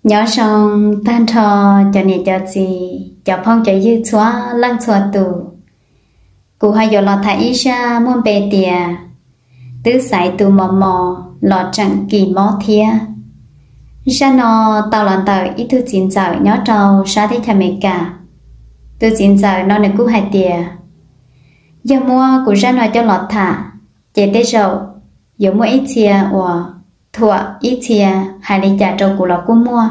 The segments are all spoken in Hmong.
Nyob zoo tag nrho cov niam cov txiv, cov phooj cov ywg txhua leej txhua tus. Kuv ho yuav los tham ib zaj muaj npe tias twb xaiv tus mos mos los tseem kis mob thiab. Zaj no tau los ntawm ib tug txiv ntxawm nyob rau sab teb chaws Amelikas. Tus txiv ntxawm no nws kuj hais tias, yog muab kuv zaj no coj los tham, ces tej zaum yuav muaj ib txhia uas thuam ib txhia, hais li cas rau kuv los kuj muaj.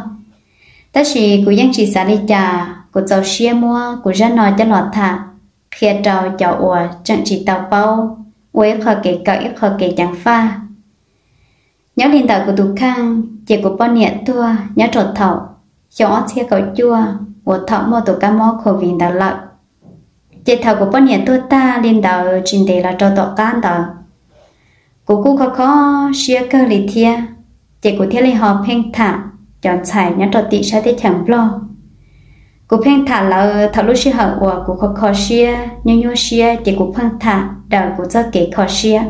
Tab sis kuv yeej tsis xav li cas, kuv txaus siab muab kuv zaj no coj los tham qhia rau cov uas tseem tsis tau paub, ua ib qho kev kawm ib qho kev ceev faj. Nyob li ntawm kuv tus kheej ces kuv poj niam tuag nyob rau thaum xyoo ob txhiab kaum cuaj uas thaum muaj tus kab mob covid ntawd lawm. Ces thaum kuv poj niam tuag tag li ntawd tsis ntev los rau tom qab ntawd, kuv kuj kho kho siab kawg li thiab. Ces kuv thiaj li ho pheej tham cov ntxhais nyob rau tim sab teb chaws Nplog. Kuv pheej tham lawv thaum lub sij hawm uas kuv kho kho siab nyuaj nyuaj siab, ces kuv pheej tham daws kuv txoj kev kho siab.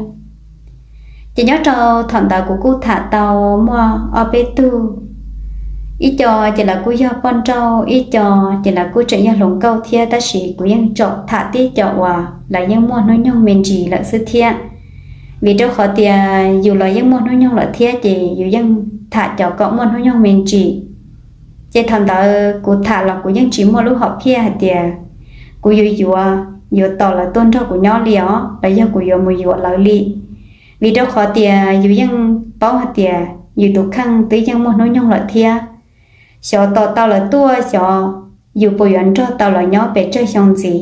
Ces nyob rau thaum ntawd kuv kuj tham tau muaj ob peb tug. Ib co ces lawv kuj yog poj nrauj, ib co ces lawv kuj tseem yog hluas nkauj thiab, tab sis kuv yeej tsom tham tib co uas lawv yeej muaj hnub nyoog me ntsis lawm xwb thiab. Vim rau qhov tias yus los yeej muaj hnub nyoog lawm thiab, ces yus yeej tham cov kom muaj hnub nyoog me ntsis. Ces thaum ntawd kuv tham los kuv yeej tsis muaj lub hom phiaj hais tias kuv yuav yuav, yuav tos lawv tuaj nrog kuv nyob li os, los yog kuv yuav mus yuav lawv li. Vim rau qhov tias yus yeej paub hais tias yus tus kheej twb yeej muaj hnub nyoog lawm thiab. Xyov tos tau lawv tuaj xyov yus puas yuav nrog tau lawv nyob pes tsawg xyoo ntxiv.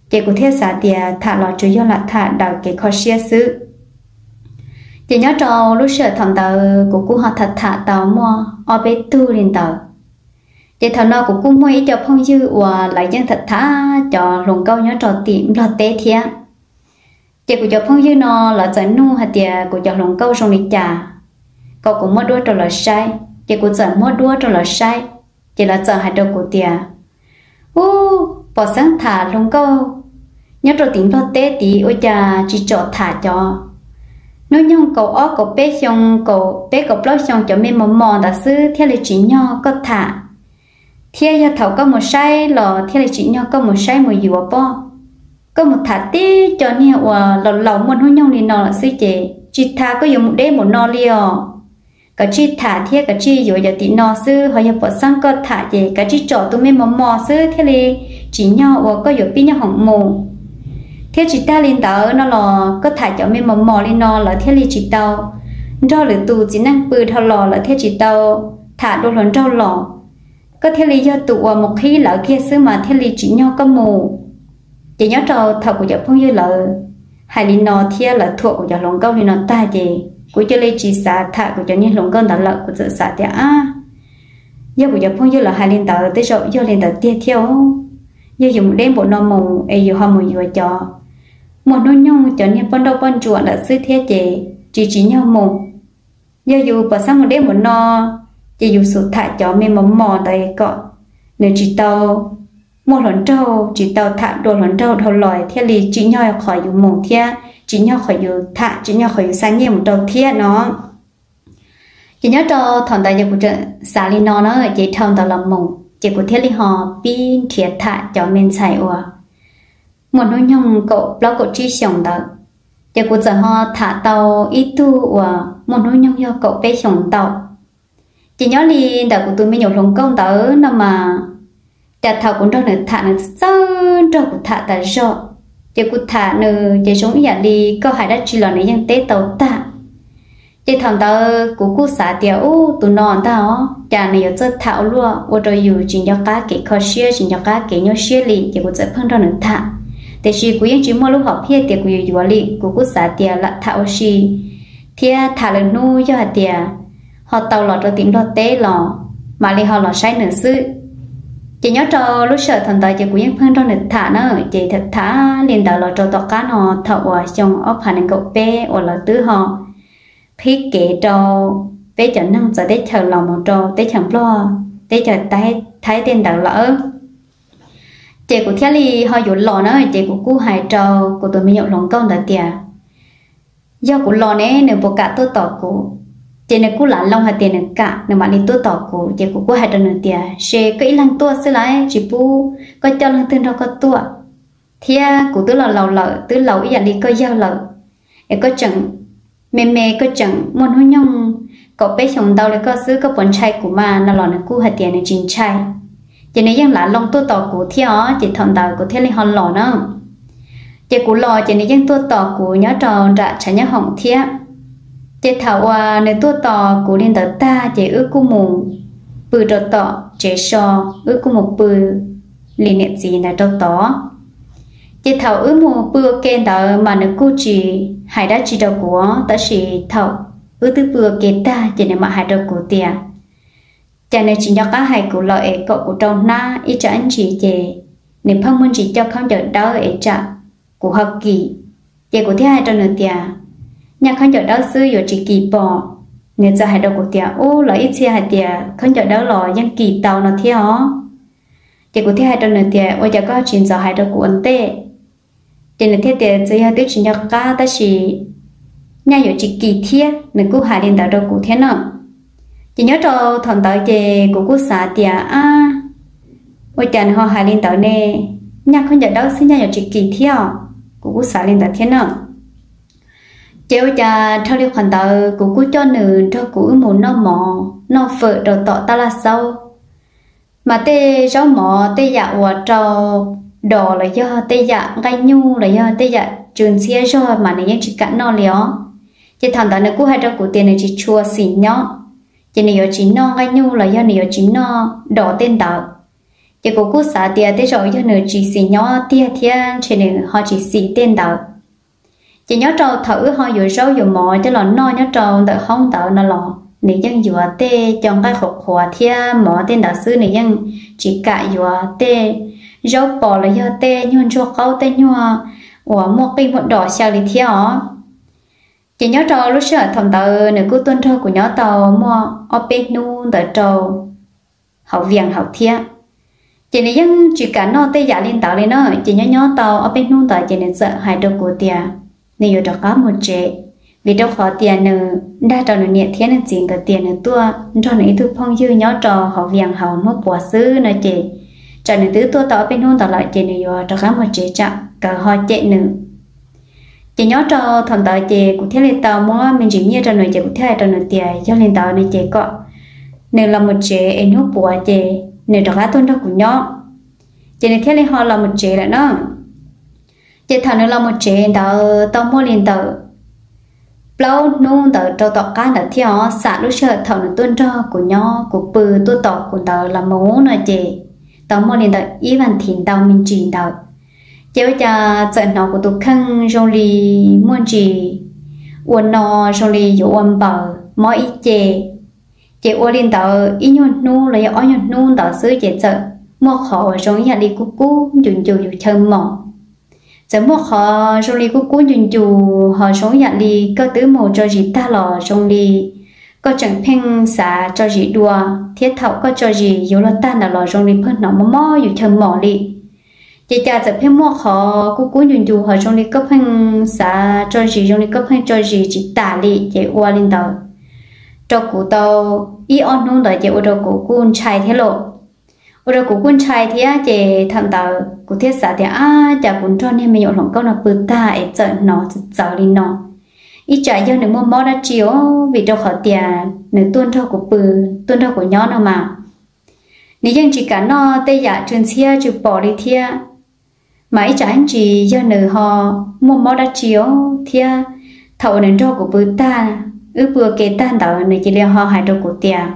Ces kuv thiaj xav tias tham los tsuas yog lam tham daws kev kho siab xwb. Ces nyob rau lub sij hawm thaum ntawd kuv kuj ho tham tham tau muaj ob peb tug li ntawd. Ces thaum no kuv kuj muaj ib co phooj ywg uas lawv yeej tham tham cov hluas nkauj nyob rau tim Nplog teb thiab. Ces kuv cov phooj ywg no lawv txawm nug hais tias kuv cov hluas nkauj zoo li cas, kom kuv muab duab rau lawv saib. Ces kuv txawm muab duab rau lawv saib, ces lawv txawm hais rau kuv tias, ub, pom xeeb tham hluas nkauj nyob rau tim Nplog teb tid ua cas tsis tsom tham cov hnub nyoog kaum ob kaum peb xyoo, kaum peb kaum plaub xyoo cov me mos mos ntawd xwb thiaj li tsim nyog koj tham. Thiab yog thaum koj mus saib los thiaj li tsim nyog koj mus saib mus yuav pob. Koj mus tham tib co niag uas laus laus muaj hnub nyoog li no lawm xwb ces tsis tham koj yuav mus deb npaum no li os. Kav tsij tham thiab kav tsij yuav cov tim no xwb, ho yog pom xeeb koj tham ces kav tsij tsom tus me mos mos xwb thiaj li tsim nyog uas koj yuav pib nyoj hoom mus. Thiab tsis tag li ntawd no los koj tham cov me mos mos li no lawv thiaj li tsis tau nrog lwm tus txiv neej pw dhau los, lawv thiaj tsis tau tham dua hluas nraug los. Koj thiaj li yog tus uas mus qhib lawv kiag xwb mas thiaj li tsim nyog koj mus. Ces nyob rau thaum kuv cov phooj ywg lawv hais li no thiab lawv thuam kuv cov hluas nkauj li no tag ces kuv cia li tsis xav tham kuv cov niag hluas nkauj ntawd lawm. Kuv txawm xav tias, ab, yog kuv cov phooj ywg lawv hais li ntawd tej zaum yog li ntawd tiag thiab os. Yog yus mus deb npaum no mus es yus ho mus yuav cov muaj hnub nyoog cov niag poj nrauj poj ntsuam ntawd xwb thiab ces tsis tsim nyog mus. Yog yus pom xeeb mus deb npaum no ces yus xub tham cov me mos mos ntawd kom nws tsis tau muaj hluas nraug, tsis tau tham dua hluas nraug dhau los thiaj li tsim nyog qhov yus mus thiab tsim nyog qhov yus tham, tsim nyog qhov yus xa nyiaj mus rau thiab no. Ces nyob rau thaum ntawd ces kuv tseem xav li no na, ces dhau ntawd los mus ces kuv thiaj li ho pib nrhiav tham cov me ntxhais uas muaj hnub nyoog kaum plaub kaum tsib xyoos ntawd. Ces kuv txawm ho tham tau ib tug uas muaj hnub nyoog yog kaum peb xyoos ntau. Ces nyob li ntawm kuv tus me nyuam hluas nkauj ntawd no mas, cas thaum kuv nrog nws tham nws txawj nrog kuv tham tas zog. Ces kuv tham nws ces zoo ib yam li koj hais dab tsi los nws yeej teb tau tag. Ces thaum ntawd kuv kuj xav tias, ub, tus no ntag os, cas nws yuav txawj tham ua luaj ua rau yus tsis nco qab kev kho siab tsis nco qab kev nyuaj siab li. Ces kuv txawm pheej nrog nws tham, tiam sis kuv yeej tsis muaj lub hom phiaj tias kuv yuav yuav li. Kuv kuj xav tias lam tham ua si thiab tham lwm hnub yog hais tias ho tau los rau tim Nplog teb los mam li ho los saib nws xwb. Ces nyob rau lub sij hawm thaum ntawd ces kuv yeej pheej nrog nws tham na. Ces tham li ntawd los rau tom qab no, thaum uas xyoo ob phav nees nkaum peb uas lawv twb ho qhib kev rau peb cov neeg txawv teb chaws los mus rau teb chaws Nplog, teb chaws Thaib tej ntawd lawm, ces kuv thiaj li ho yuav los na. Ces kuv kuj hais rau kuv tus me nyuam hluas nkauj ntawd tias, yog kuv los ne nws puas kam tuaj tos kuv? Ces nws kuj lam loo hais tias nws kam nws mam li tuaj tos kuv. Ces kuv kuj hais rau nws tias, se koj ib leeg tuaj xwb las, tsis pub koj coj leej twg nrog koj tuaj, thiab kuv twb los laus lawm, twb laus ib yam li koj yawg lawm, es koj tseem me me, koj tseem muaj hnub nyoog kaum peb xyoos ntau li koj xwb, koj puas ntshai kuv mas no los nws kuj hais tias nws tsis ntshai. Ces nws yeej lam loo tuaj tos kuv thiab os, ces thaum ntawd kuv thiaj li ho los na. Ces kuv los ces nws yeej tuaj tos kuv nyob rau nram tshav nyob hoom thiab. Ces thaum uas nws tuaj tos kuv li ntawd tag ces wb kuj mus pw rau tom tsev so, wb kuj mus pw li niam txiv ntawd rau tod. Ces thaum wb mus pw ua ke ntawd mas nws kuj tsis hais dab tsi rau kuv, tab sis thaum wb twb pw ua ke tag ces nws mam hais rau kuv tias, cas nws tsis nco qab hais kuv lawm es kom kuv rau hnab ib tsam ib ntsis ces nws pheej muaj ntsis coj khaub ncaws dawb es tsam kuv ho kis. Ces kuv thiaj hais rau nws tias, nyaj khaub ncaws dawb xwb yuav tsis kis pom. Nws txawm hais rau kuv tias, ub, los ib txhia hais tias khaub ncaws dawb los yeej kis tau no thiab os. Ces kuv thiaj hais rau nws tias, ua cas koj tsis ntxov hais rau kuv ua ntej? Ces nws thiaj tias, txawm yog twb tsis nco qab tab sis nyaj yuav tsis kis thiab. Nws kuj hais li ntawd rau kuv thiab na. Ces nyob rau thaum ntawd ces kuv kuj xav tias, ab, ua cas nws ho hais li ntawd ne? Nyaj khaub ncaws dawb xwb nyaj yuav tsis kis thiab. Kuv kuj xav li ntawd thiab na. Ces ua cas dhau li qhov ntawd kuv kuj coj nws nrog kuv wb mus noj mov noj fawm rau tom tab laj xaub. Mas tej zaub mov tej yam uas rau dos los yog tej yam nqaij nyuj los yog tej yam tsw ntxhiab zog mas nws yeej tsis kam noj li os. Ces thaum ntawd nws kuj hais rau kuv tias nws tsis tshua xis nyob, ces nws yuav tsis noj nqaij nyuj los yog nws yuav tsis noj dos tej ntawd. Ces kuv kuj xav tias tej zaum yog nws tsis xis nyob tiag thiab ntshe nws ho tsis xis tej ntawd. Ces nyob rau thaum wb ho yuav zaub yuav mov coj los noj nyob rau ntawm hoob ntawd no los nws yeej yuav tej co nqaij qhuav qhuav thiab mov tej ntawd xwb, nws yeej tsis kam yuav tej zaub pos los yog tej nyuag ntsuag qaub tej nyuag uas muaj qij muaj dos xyaw li thiab os. Ces nyob rau lub sij hawm thaum ntawd nws kuj tuaj nrog kuv nyob tau muaj ob peb hnub ntawd rau hauv Vias hauv thiab. Ces nws yeej tsis kam noj tej yam li ntawd li na. Ces nyob nyob tau ob peb hnub ntawd ces nws txawm hais rau kuv tias nws yuav rov qab mus tsev, vim rau qhov tias nws dag rau nws niam thiab nws txiv nkawd tias nws tuaj nrog nws ib tug phooj ywg nyob rau hauv Vias hauv hnub puav xwb no ces tsam nws twb tuaj tau ob peb hnub ntawd lawm ces nws yuav rov qab mus tsev tsam nkawd ho cem nws. Ces nyob rau thaum ntawd ces kuv thiaj li tau muab me ntsis nyiaj rau nws ces kuv thiaj hais rau nws tias yog li ntawd no ces kom nws los mus tsev es hnub puav ces nws rov qab tuaj nrog kuv nyob. Ces nws thiaj li ho los mus tsev lawm na. Ces thaum nws los mus tsev ntawd tau muaj li ntawm plaub hnub ntawd rau tom qab ntawd thiab os, xam lub sij hawm thaum nws tuaj nrog kuv nyob kuv pw tuaj tos kuv ntawd los mus no ces tau muaj li ntawm ib vas thiv ntau me ntsis ntawd. Ces ua cas txawm hnov kuv tus kheej zoo li muaj ntsis ua no, zoo li yuav ua npaws mob ib ce. Ces ua li ntawd ib nyuag hnub los yog ob nyuag hnub ntawd xwb ces txawm muaj qhov uas zoo ib yam li kub kub ncus ncus yus chaw mom. Txawm muaj qhov zoo li kub kub ncus ncus ho zoo ib yam li koj twb mus tso zis tag los zoo li koj tseem pheej xav tso zis dua, thiab thaum koj tso zis yuav luag tag ntawd los zoo li pheej hnov mob mob yus chaw mom li. Ces cas txawm pheej muaj qhov kub kub ncus ncus ho zoo li koj pheej xav tso zis, zoo li koj pheej tso zis tsis tas li. Ces ua li ntawd rau kuv tau ib ob hnub ntawd ces ua rau kuv kuj ntshai thiab lauj. Ua rau kuv kuj ntshai thiab ces thaum ntawd kuv thiaj xav tias ab, cas kuv nrog niag me nyuam hluas nkauj no pw tag es txawm hnov txawv txawv li no. Ib tsam yog nws muaj mob dab tsi os, vim rau qhov tias nws tuaj nrog kuv pw, tuaj nrog kuv nyob no mas nws yeej tsis kam noj tej yam tsw ntxhiab tsw pos li thiab. Mas ib tsam ib ntsis yog nws ho muaj mob dab tsi os thiab, thaum uas nws nrog kuv pw tag, wb pw ua ke tag ntawd nws cia li ho hais rau kuv tias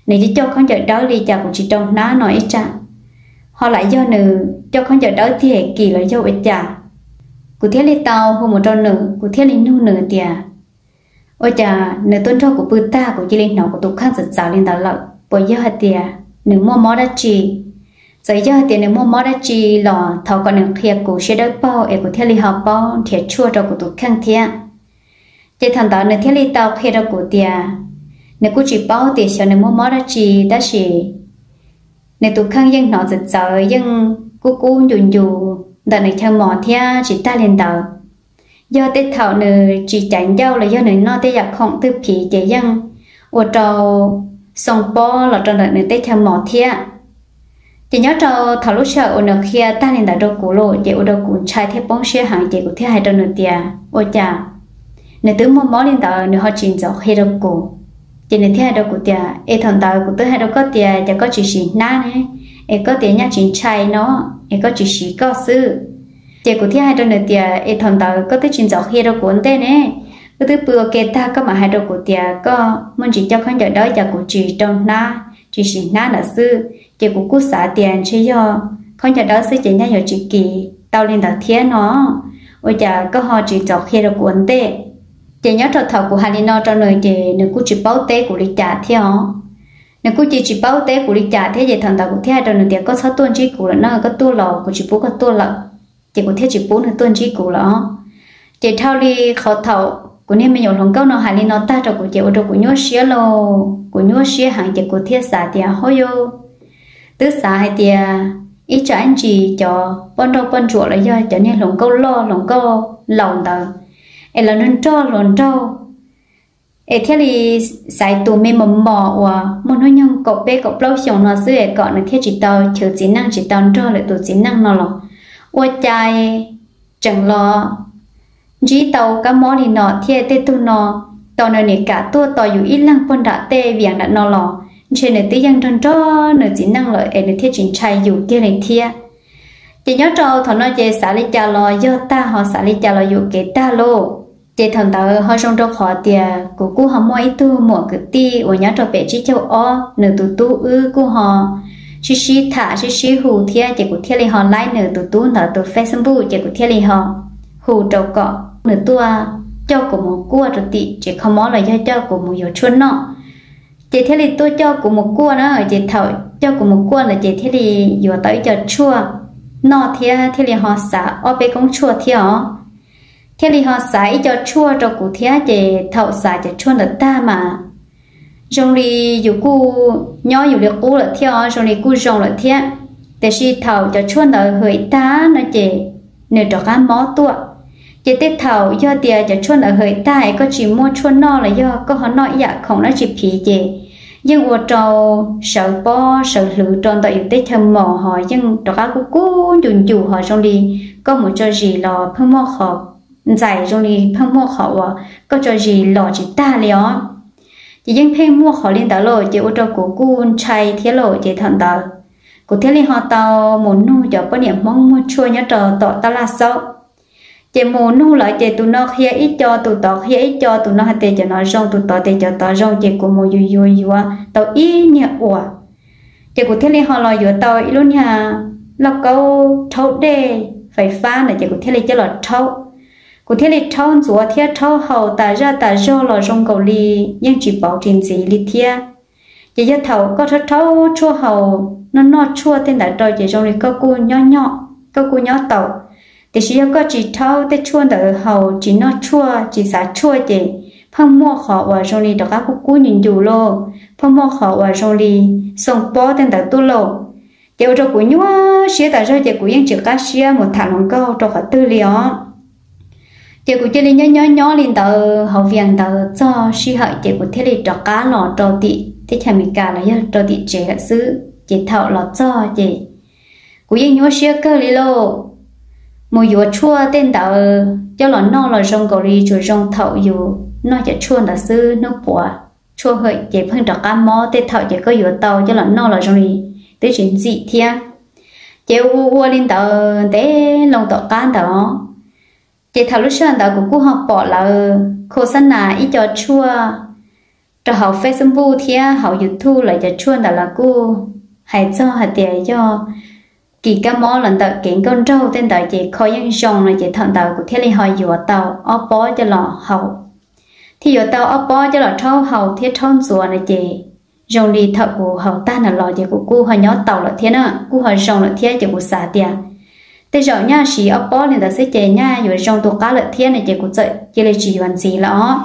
nws coj coj khaub ncaws dawb li cas kuv tsis rau hnab no ib tsam ho lam yog nws coj khaub ncaws dawb tiag kis los yog ua cas. Kuv thiaj li tau hu mus rau nws, kuv thiaj li nug nws tias ua cas nws tuaj nrog kuv pw tag kuv cia li hnov kuv tus kheej txawv txawv li ntawd lawm, puas yog hais tias nws muaj mob dab tsi? Txawm yog hais tias nws muaj mob dab tsi los thov kom nws qhia kuv siab dawb paug es kuv thiaj li ho paub nrhiav tshuaj rau kuv tus kheej thiab. Ces thaum ntawd nws thiaj li tau qhia rau kuv tias nws kuj tsis paub tias xyov nws muaj mob dab tsi, tab sis nws tus kheej yeej hnov txawv txawv, yeej kub kub ncus ncus ntawm nws chaw mos thiab tsis tag li ntawd, yog tej thaum nws tsis caiv ncauj los yog nws noj tej yam khoom twg phiv ces yeej ua rau Xoo Pob los rau ntawm nws teb chaws Mos thiab. Ces nyob rau thaum lub sij hawm uas nws qhia tag li ntawd rau kuv lawm ces ua rau kuv ntshai thiab poob siab heev ces kuv thiaj hais rau nws tias ua cas nws twb muaj mob li ntawd nws ho tsis ntxov qhia rau kuv. Ces nws thiaj hais rau kuv tias es thaum ntawd kuv twb hais rau koj tias cas koj tsis sim hnab ne, es koj tias nyaj tsis ntshai no, es koj tsis siv koj xwb. Ces kuv thiaj hais rau nws tias es thaum ntawd koj twb tsis ntxov qhia rau kuv ua ntej ne, wb twb pw ua ke tag koj mam hais rau kuv tias koj muaj ntsis coj khaub ncaws dawb cas kuv tsis rau hnab tsis sim hnab ntawd xwb. Ces kuv kuj xav tias ntshe yog khaub ncaws dawb xwb ces nyaj yuav tsis kis tau li ntawd thiab no, ua cas koj ho tsis ntxov qhia rau kuv ua ntej. Ces nyob rau thaum kuv hais li no rau nws ces nws kuj tsis paub teb kuv li cas thiab os. Nws kuj cia tsis paub teb kuv li cas thiab ces thaum ntawd kuv thiaj hais rau nws tias koj txhob tuaj ntsib kuv lawm na, koj tuaj los kuv tsis pub koj tuaj lawm. Ces kuv thiaj tsis pub nws tuaj ntsib kuv lawm os. Ces dhau li qhov thaum kuv niag me nyuam hluas nkauj no hais li no tag rau kuv ces ua rau kuv nyuaj siab lauj, kuv nyuaj siab heev ces kuv thiaj xav tias ho yog twb xav hais tias ib tsam ib ntsis cov poj nrauj poj ntsuam los yog cov niag hluas nkauj loj hluas nkauj laus ntawd es lawv nrog nrog hluas nraug es thiaj li xaiv tus me mos mos uas muaj hnub nyoog kaum peb kaum plaub xyoos no xwb es kom nws thiaj tsis tau chwv txiv neej tsis tau nrog lwm tus txiv neej no los ua cas tseem los ntsib tau kab mob li no thiab tej tug no tos nws niam kam tuaj tos yus ib leeg puag nram tej viam nram no los ntshe nws twb yeej nrog nrog nws txiv neej lawm es nws thiaj tsis ntshai yus kiag li thiab. Ces nyob rau thaum no ces xav li cas los yog tag ho xav li cas los yuam kev tag lauj. Ces thaum ntawd ho zoo rau qhov tias kuv kuj ho muaj ib tug muam kwv tij uas nyob rau pem tsib caug ob, nws tus tub wb kuj ho sib sib tham sib sib hu thiab ces kuv thiaj li ho laib nws tus tub ntawd tus Facebook ces kuv thiaj li ho hu rau kom nws tuaj coj kuv mus kuaj rau tim tsev kho mob los yog coj kuv mus yuav tshuaj noj. Ces thiaj li tuaj coj kuv mus kuaj na, ces thaum coj kuv mus kuaj ntawd ces thiaj li yuav tau ib co tshuaj noj thiab thiaj li ho xav ob peb koob tshuaj thiab os. Thiaj li ho xav ib co tshuaj rau kuv thiab ces thaum xav cov tshuaj ntawd tag mas zoo li yus kuj nyob yus li qub lawm thiab os, zoo li kuj zoo lawm thiab. Tiam sis thaum cov tshuaj ntawd hwm tag no ces nws rov qab mob tuaj. Ces tej thaum yog tias cov tshuaj ntawd hwm tag es koj tsis muaj tshuaj noj los yog koj ho noj ib yam khoom dab tsi phiv ces yeej ua rau sawv pob sawv hlwv rau ntawm yus teb chaws Mos ho yeej rov qab kub kub ncus ncus ho zoo li koj mus tso zis los pheej muaj qhov ntxais zoo li pheej muaj qhov uas koj tso zis los tsis tag li os. Ces yeej pheej muaj qhov li ntawd lauj ces ua rau kuv kuj ntshai thiab lauj ces thaum ntawd kuv thiaj li ho tau mus nug cov poj niam Hmoob muag tshuaj nyob rau tom tab laj xaub. Ces mus nug lawv ces tus no qhia ib co tus tod qhia ib co, tus no hais tias cov no zoo tus tod tias cov tod zoo ces kuv mus yuav yuav yuav tau ib niag uas ces kuv thiaj li ho los yuav tau ib lub niag lauj kaub rhaub dej fais fab ntawd ces kuv thiaj li coj los rhaub. Kuv thiaj li rhaub ntxuav thiab rhaub haus tas zaj tas zog los zoo nkaus li yeej tsis pauv tsis ntxiv li thiab. Ces yog thaum koj rhaub rhaub tshuaj haus noj noj tshuaj tej ntawd rau ces zoo li koj kuj nyob nyob koj kuj nyob tau. Tiam sis yog koj tsis rhaub tej tshuaj ntawd haus tsis noj tshuaj tsis xav tshuaj ces pheej muaj qhov uas zoo li rov qab kub kub ncus ncus lauj, pheej muaj qhov uas zoo li xoo pob tej ntawd tuaj lauj. Ces ua rau kuv nyuaj siab tas zog ces kuv yeej tsis qab siab mus tham hluas nkauj rau qhov twg li os. Ces kuv cia li nyob nyob nyob li ntawd hauv vias ntawd txog sij hawm ces kuv thiaj li rov qab los rau tim teb chaws Amelikas los yog rau tim tsev lawm xwb. Ces thaum los txog ces kuv yeej nyuaj siab kawg li lauj. Mus yuav tshuaj tej ntawd coj los noj los zoo nkaus li tsuas zoo thaum yus noj cov tshuaj ntawd xwb, hnub puav tshuaj hwm ces pheej rov qab mob, tej thaum ces koj yuav tau coj los noj los zoo li twb tsis ntxim thiab. Ces ua ua li ntawd ntev loo tom qab ntawd os. Ces thaum lub sij hawm ntawd kuv kuj ho pom lawv khos xab nas ib co tshuaj rau hauv Facebook thiab hauv YouTube, lawv cov tshuaj ntawd lawv kuj hais txog hais tias yog kis kab mob los ntawm kev nkauj nraug tej ntawd ces kho yeej zoo no ces thaum ntawd kuv thiaj li ho yuav tau ob pob coj los haus. Thiaj yuav tau ob pob coj los rhaub haus thiab rhaub ntxuav no ces zoo li thaum kuv haus tag ntawd los ces kuv kuj ho nyob tau lawm thiab na, kuj ho zoo lawm thiab ces kuv xav tias tej zaum nyaj siv ob pob li ntawd xwb ces nyaj yuav zoo tus qab lawm thiab no ces kuv txawm cia li tsis yuav ntxiv lawm os.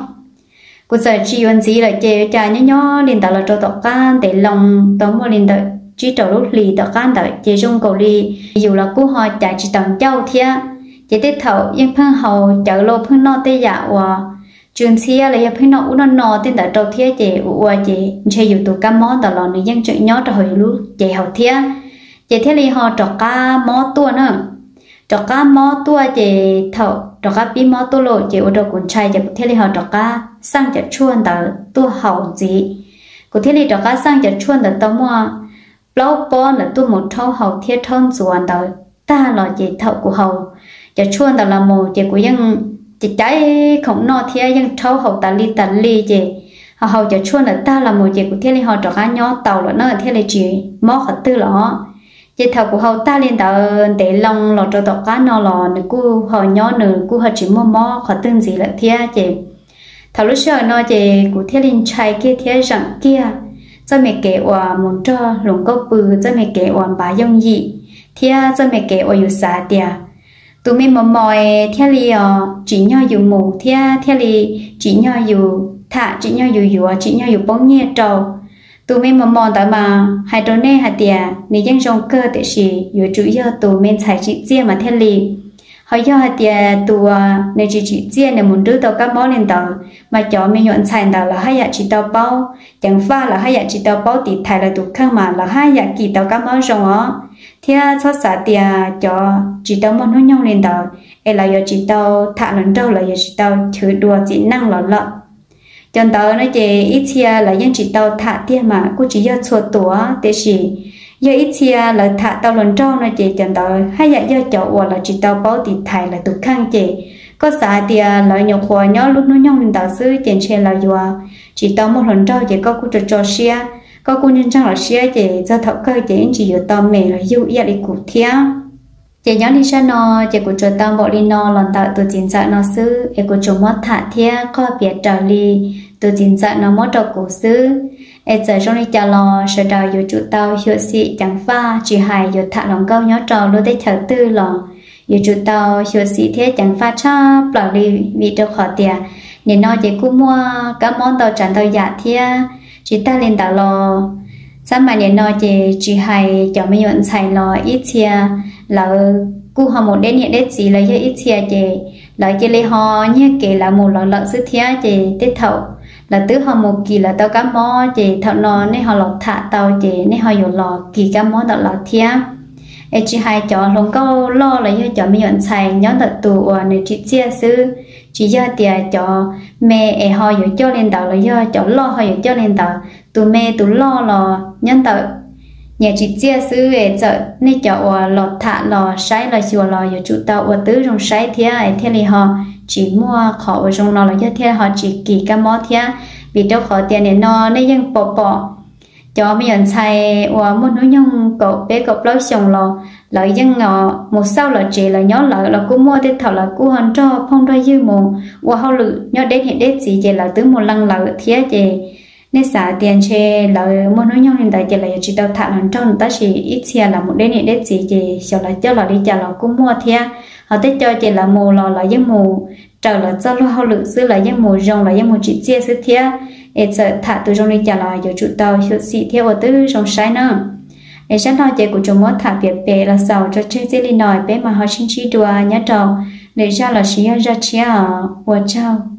Kuv txawm tsis yuav ntxiv lawm ces cas nyob nyob li ntawd los rau tom qab ntev loo tau muaj li ntawm tsib rau lub hlis tom qab ntawd ces zoo nkaus li yus los kuj ho caiv tsis taus ncauj thiab. Ces tej thaum yeej pheej haus cawv los pheej noj tej yam uas tsw ntxhiab los yog pheej noj ub noj no tej ntawd rau thiab ces ua ua ces ntshe yus tus kab mob ntawd los nws yeej tseem nyob rau hauv yus lub cev hauv thiab. Ces thiaj li ho rov qab mob tuaj na. Rov qab mob tuaj ces thaum rov qab pib mob tuaj lauj ces ua rau kuv ntshai ces kuv thiaj li ho rov qab xaj cov tshuaj ntawd tuaj haus ntxiv. Kuv thiaj li rov qab xaj cov tshuaj ntawd tau muaj plaub pob ntawd tuaj mus rhaub haus thiab rhaub ntxuav ntawd tag los ces thaum kuv haus cov tshuaj ntawd los mus ces kuv yeej caiv khoom noj thiab yeej rhaub haus tas li tas li ces ho haus cov tshuaj ntawd tag los mus ces kuv thiaj li ho rov qab nyob tau lawm na thiaj li tsis mob qhov twg los. Ces thaum kuv haus tag li ntawd ntev loo los rau tom qab no los nws kuj ho nyob nws kuj ho tsis muaj mob qhov twg ntxiv lawm thiab ces thaum lub sij hawm no ces kuv thiaj li ntshai kiag thiab zeem kiag txoj me kev uas mus nrog hluas nkauj pw, txoj me kev uas npav yooj yim thiab txoj me kev uas yus xav tias tus me mos mos thiaj li os tsim nyog yus mus thiab thiaj li tsim nyog yus tham, tsim nyog yus yuav, tsim nyog yus poob nyiaj rau. Tus me mos mos ntawd mas hais rau nej hais tias nws yeej zoo kawg tiam sis yuav tsum yog tus me ntxhais tsim txiaj mas thiaj li. Ho yog hais tias tus uas nws tsis tsim txiaj nws mus nrub tau kab mob li ntawd mas cov me nyuam ntxhais ntawd lawv haj yam tsis tau paub ceev faj, lawv haj yam tsis tau paub tiv thaiv lawv tus kheej mas lawv haj yam kis tau kab mob zoo os. Thiab txhob xav tias cov tsis tau muaj hnub nyoog li ntawd es lawv yuav tsis tau tham hluas nraug, lawv yuav tsis tau chwv dua txiv neej los lawm. Cov ntawd no ces ib txhia lawv yeej tsis tau tham tiag mas kuj tsis yog txhua tus, tiam sis yog ib txhia lawv tham tau hluas nraug no ces cov ntawd haj yam yog cov uas lawv tsis tau paub tiv thaiv lawv tus kheej ces koj xav hais tias lawv nyuam qhuav nyob lub hnub nyoog li ntawd xwb ces ntshe lawv yuav tsis tau muaj hluas nraug ces koj kuj tso tso siab, koj kuj ntseeg ntseeg los siab ces txog thaum kawg ces yeej tsis yuav tau me los yug ib yam li kuv thiab. Ces nyob li zaj no ces kuv tsuas tau npaum li no los ntawm tus txiv ntxawm no xwb es kuv tsuas muab tham thiab qog piav raws li tus txiv ntxawm no muab rau kuv xwb. Es txawm zoo li cas los sawv daws yuav tsum tau xyuam xim ceev faj, tsis hais yuav tham hluas nkauj nyob rau lub teb chaws twg los yuav tsum tau xyuam xim thiab ceev faj tshaj plaws li, vim rau qhov tias nim no ces kuj muaj kab mob ntau tsav ntau yam thiab. Tsis tag li ntawd los xab mais nim no ces tsis hais cov me nyuam ntxhais los ib txhia lawv kuj ho mus deb niam deb txiv los yog ib txhia ces lawv cia li ho nyiag kev lawv mus lawv lawm xwb thiab. Ces tej thaum lawv twb ho mus kis lawv tau kab mob ces thaum no nej ho los tham tau ces nej ho yuav los kis kab mob ntawm lawv thiab. Es tsis hais cov hluas nkauj loj los yog cov me nyuam ntxhais nyob ntawm tus uas nws tsim txiaj xwb, tsis yog tias cov me es ho yuav coj li ntawd los yog cov loj ho yuav coj li ntawd. Tus me tus loj los nyob ntawm nyias tsim txiaj xwb es txawm nej cov uas los tham los saib los xyuas los yuav tsum tau ua tib zoo saib thiab es thiaj li ho tsis muaj qhov uas zoo no los yog thiaj ho tsis kis kab mob thiab. Vim rau qhov tias nim no nej yeej pom pom cov me nyuam ntxhais uas muaj hnub nyoog kaum peb kaum plaub xyoos los lawv yeej mus xauj lawv tsev, lawv nyob lawv los kuj muaj, tej thaum lawv kuj ho nrog phooj nrog ywg mus ua hauj lwm nyob deb niam deb txiv ces lawv twb mus leej lawm thiab. Ces nej xav tias ntshe lawv muaj hnub nyoog li ntawd ces lawv yuav tsis tau tham hluas nraug no, tab sis ib txhia lawv mus deb niam deb txiv ces xyov lawv coj los li cas los kuj muaj thiab. Ho tej co ces lawv mus los lawv yeej mus raws lawv txoj luag hauj lwm xwb, lawv yeej mus zoo, lawv yeej mus tsim txiaj xwb thiab. Es txawm tham tus zoo li cas los yuav tsum tau xyuam xim thiab ua tib zoo saib na. Es zaj no ces kuv tsuas muab tham piav pem los xaus tso tseg txij li no, peb mam ho sib ntsib dua nyob rau lwm zaj los sis yog zaj tshiab os. Ua tsaug.